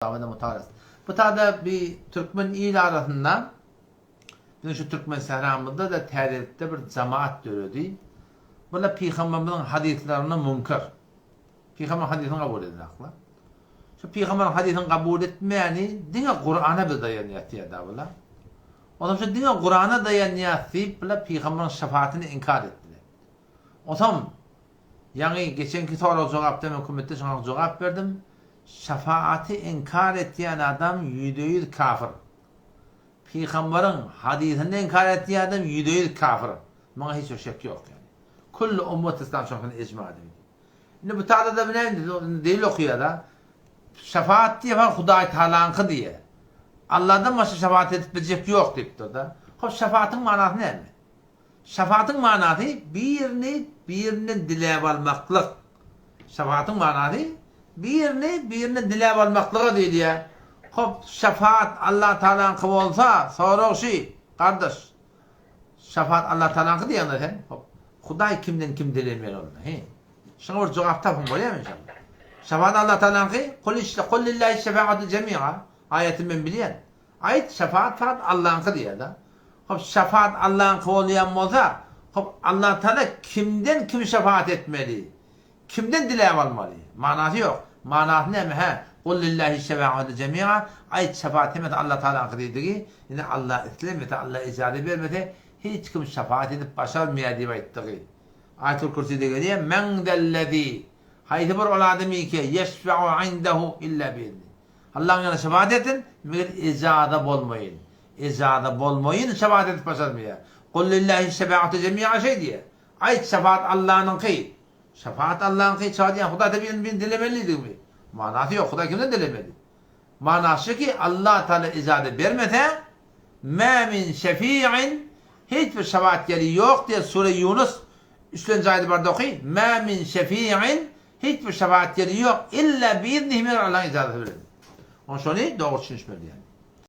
Hudaýa muhtaç. Bu tada bir türkmen il arasynda biziň şu türkmen sähramyzda-da täzelikde bir jamaat döredi. Bular pygamberimiziň hadyslaryna müňkür. Pygamber hadysyny kabul edenoklar. Şu pygamber hadysyny kabul etmäni diňe Kurana biz daýanýas diýýär bular. Onsoň şu diňe Kurana daýanýas diýip bular pygamberiň şefatyny inkar etdiler. Onsoň Ýaňy geçenki sorag-jogapda men hökümetde şoňa jogap berdim. Şefaaty inkar etýän adam ýüzde-ýüz kafir. Pygambaryň hadysyny inkar etýän adam ýüzde-ýüz kafir. Muňa hiç bir şek ýok ýani. Külli ummat islam şoňa ijma edildi. Indi bu taýda da näme indi delil okýar-da. Şefaat diýip ha Hudaý Tagalaňky diýýär. Allahdan başga şefaat edip biljek ýok diýipdir-de. Hop şefaatyň manasy näme? Şafatyň manasy birini birinden diläp almaklyk. Şafatyň manasy birini birinden diläp almaklyga diýilýär. Hop, şafat Allatagalaňky bolsa, sorag şy, gardaş. Şafat Allatagalaňky diýýäňdä sen. Hop, Hudaý kimden kim dilemeli onda, he? Şuňa bir jogap tapyň bolýarmy inşallah? Şafat Allatagalaňky, Kul işle, Kul lillahi şefaatu jemi'a aýatyny men bilýän. Aýt, şefaat fakat Allaňky diýýär-de. Hop, şefaat Allaňky bolýan bolsa, hop, Allatagala kimden kim şefaat etmeli? Kimden diläp almaly? Manasy ýok. Manasy näme, hä? Kul lillahi şefaatu jemi'a, aýt, şefaat hemmesi Allatagalaňky diýdigi, indi Alla islemese, Alla ijaza bermese, hiç kim şefaat edip başarmaýar diýip aýtdygy. Aýatul Kürside gelýär, Men zellezi, haýsy bir ol adamyky, ýeşfe'u indehu illa biizni. Allaň ýanynda şepagat etsin, meger ejaza bolmaýyn. Ejaza bolmaýyn şepagat edip başarmaýar. Kul lillahi şefaatu jemi'a şeý diýýär. Aýt, şepagat Allanyňky. Şepagat Allaňky, çaga diýýän Hudaý birini birini dilemeli diýdigimi? Manasy ýok, Hudaý kimden dilemeli? Manasy şu ki, Allah Taala ejaza bermese, Mä min şefi'in hiç bir şepagatgeri ýok diýýär Sure Ýunus üçlenji aýady barda oky, Mä min şefi'in Hiç bir şepagat ýeri ýok, illa biiznihi meger Allahyň ijazasy bilen. Onda şony dogry düşünişmeli ýaly.